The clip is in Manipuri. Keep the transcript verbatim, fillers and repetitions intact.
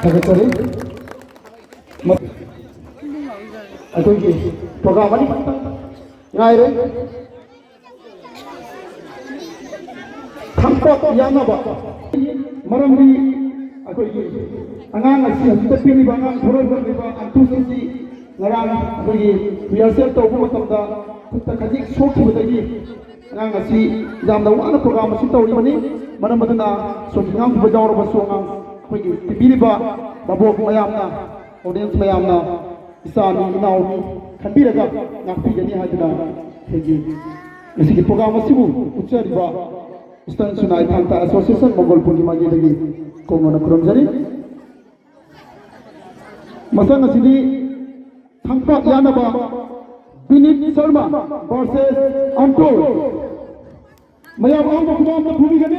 ꯊꯥꯒꯠꯆꯔꯤ꯫ ꯃ-, ꯑꯩꯈꯣꯏꯒꯤ ꯄ꯭ꯔꯣꯒ꯭ꯔꯥꯝ ꯑꯅꯤꯈꯛꯇꯪ ꯉꯥꯏꯔꯦ꯫ ꯊꯥꯡꯄꯥꯛ ꯌꯥꯅꯕ ꯃꯔꯝꯗꯤ ꯑꯩꯈꯣꯏꯒꯤ ꯑꯉꯥꯡ ꯑꯁꯤ ꯍꯧꯖꯤꯛꯇ ꯄꯤꯔꯤꯕ ꯑꯉꯥꯡ ꯊꯧꯔꯝ ꯇꯧꯔꯤꯕ ꯑꯟꯇꯨꯁ ꯑꯁꯤ ꯉꯔꯥꯡ ꯑꯩꯈꯣꯏꯒꯤ ꯔꯤꯍꯔꯁꯦꯜ ꯇꯧꯕ ꯃꯇꯝꯗ ꯈꯨꯠꯇ ꯈꯖꯤꯛ ꯁꯣꯛꯈꯤꯕꯗꯒꯤ ꯑꯉꯥꯡ ꯑꯁꯤ ꯌꯥꯝꯅ ꯋꯥꯅ ꯄ꯭ꯔꯣꯒ꯭ꯔꯥꯝ ꯑꯁꯤ ꯇꯧꯔꯤꯕꯅꯤ꯫ ꯃꯔꯝ ꯑꯗꯨꯅ ꯁꯣꯝꯒꯤ ꯉꯥꯡꯈꯤꯕ ꯌꯥꯎꯔꯕꯁꯨ ꯑꯉꯥꯡ ꯑꯩꯈꯣꯏꯒꯤ ꯄꯤꯕꯤꯔꯤꯕ ꯃꯕꯣꯛ ꯃꯌꯥꯝꯅ, ꯑꯣꯗꯤꯌꯦꯟꯁ ꯃꯌꯥꯝꯅ ꯏꯆꯥꯅꯤ ꯏꯅꯥꯎꯅꯤ ꯈꯟꯕꯤꯔꯒ ꯉꯥꯛꯄꯤꯒꯅꯤ ꯍꯥꯏꯗꯨꯅ ꯑꯩꯈꯣꯏꯒꯤ ꯉꯁꯤꯒꯤ ꯄ꯭ꯔꯣꯒ꯭ꯔꯥꯝ ꯑꯁꯤꯕꯨ ꯎꯠꯆꯔꯤꯕ ꯏꯁꯇꯔꯟ ꯁꯨꯅꯥꯏ ꯊꯥꯡ ꯇꯥ ꯑꯦꯁꯣꯁꯤꯌꯦꯁꯟ ꯃꯪꯒꯣꯜꯄꯨꯔꯒꯤ ꯃꯥꯏꯀꯩꯗꯒꯤ ꯀꯣꯡꯅꯅ ꯈꯨꯔꯨꯝꯖꯔꯤ꯫ ꯃꯊꯪ ꯑꯁꯤꯗꯤ ꯊꯥꯡꯄꯥꯛ ꯌꯥꯅꯕ ꯕꯤꯅꯤꯠ ꯁꯔꯃ ꯚꯔꯁꯦꯁ ꯑꯟꯇꯣ꯫ ꯃꯌꯥꯝ ꯑꯍꯥꯟꯕ ꯈꯨꯗꯝ ꯑꯃ ꯐꯨꯕꯤꯒꯅꯤ꯫